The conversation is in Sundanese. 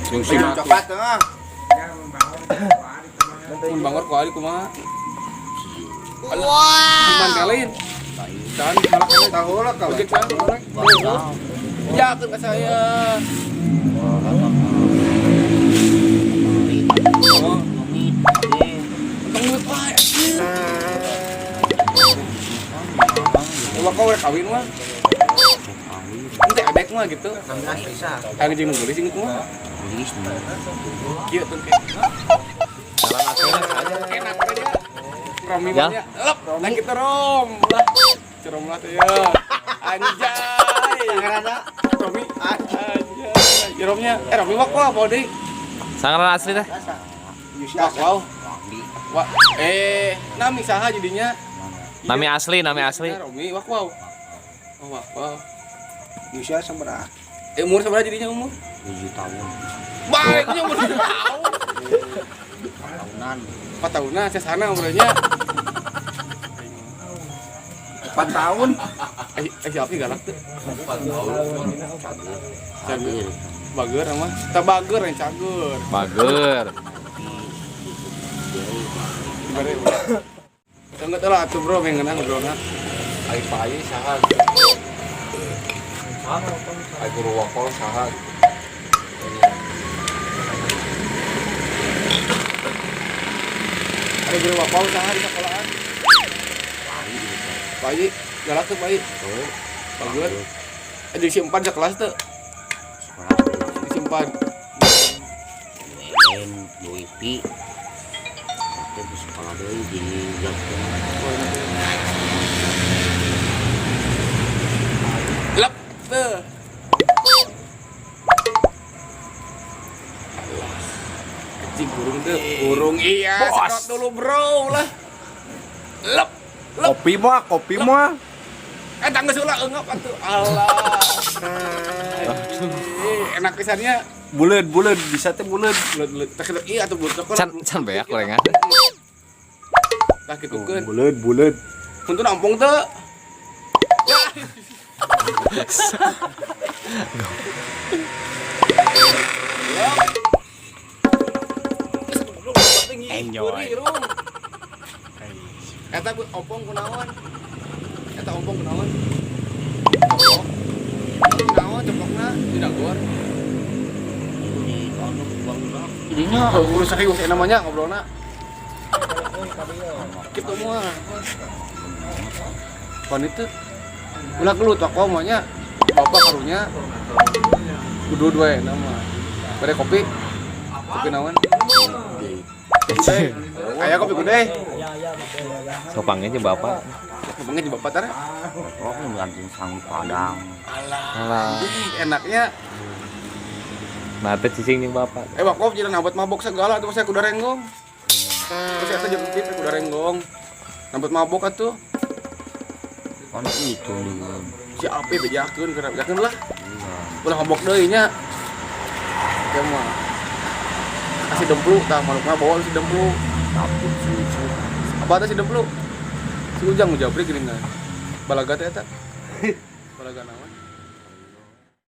Jeung si Coklat teh. Mun bangor ku ari kumaha? Wah. Mantelin. Dan malah kena Tahu lah kalau. ojek saya. Ya, ke saya. Oh, untung duit wae. Wah, kau udah kawin mah. Ente adek mah gitu. Kang jeung nu geulis inget mah. Kieu tuh enak aja. Romi Ya. mah nya. Lep, nah kita rom lah. Cerom lah teh ya. Anjay. Romi anjay. Ya romnya, eh Romi wak wah bawa deui. Sangaran asli teh. Wak wow. Wah, eh nami saha jadinya? Nami asli, nami asli. Romi wak wow. Oh, wak wow. Yusya sabaraha? Eh umur sabaraha jadinya umur? 7 tahun. Baiknya umur 7 tahun. Tahunan. 4 tahunan saya sana umurnya. 4 tahun. Eh, siapa sih galak tuh? 4 tahun. Cager. Bager sama. Tak bager yang cager. Bager. Gimana ya? Enggak tahu lah atuh bro, yang ngeunah ngobrolna. Ai payi saha gitu. Ai guru wakol saha gitu. Ada guru wakol saha di sekolahan? Payi, galak tuh payi. Bager. Eh di si 4 kelas tuh. Di si 4. N P. Tapi sekolah deui di Jogja. Lep tuh. Anjing burung tuh, burung iya, Bos. sedot dulu bro lah. Lep, lep. Kopi mah, kopi mah. Eh tangga ulah eungap atuh. Alah. Enak pisannya. Buleud, buleud, bisa teh buleud. Buleud, buleud. Tah kitu iya atuh buleud. Can can beak gorengan. Tah kitukeun. Buleud, buleud. Mun teu nampung teu. Ya. Enjoy. Eta ompong kunaon? Eta ompong kunaon? Copok. Kunaon copokna di dagor. Di anu bangunan. Jadinya urus serius ya namanya ngobrolna. Kitu mah. Pan itu ulah gelut toko mah bapak karunya kudu dua nama. Bade kopi. Kopi naon? Aya kopi gede. Sopangnya jeung bapak. Ngomongnya di bapak tara. Oh, ganti sangu Padang. Alah. Alah. Ih, enaknya. Nah, teh cicing jeung bapak. Eh wakop jadi nabot mabok segala tuh saya kuda renggong. Terus eta jeung pip kuda renggong. Nabot mabok atuh. Kan itu juga. Si Api bejakeun keur bejakeun lah. Ulah mabok deui nya. Oke mah. Kasih demplu tah manukna bawa si demplu. Takut sucu. Apa teh si demplu? Si Ujang ujabrik geuning kan. Balaga teh eta. Balaga naon?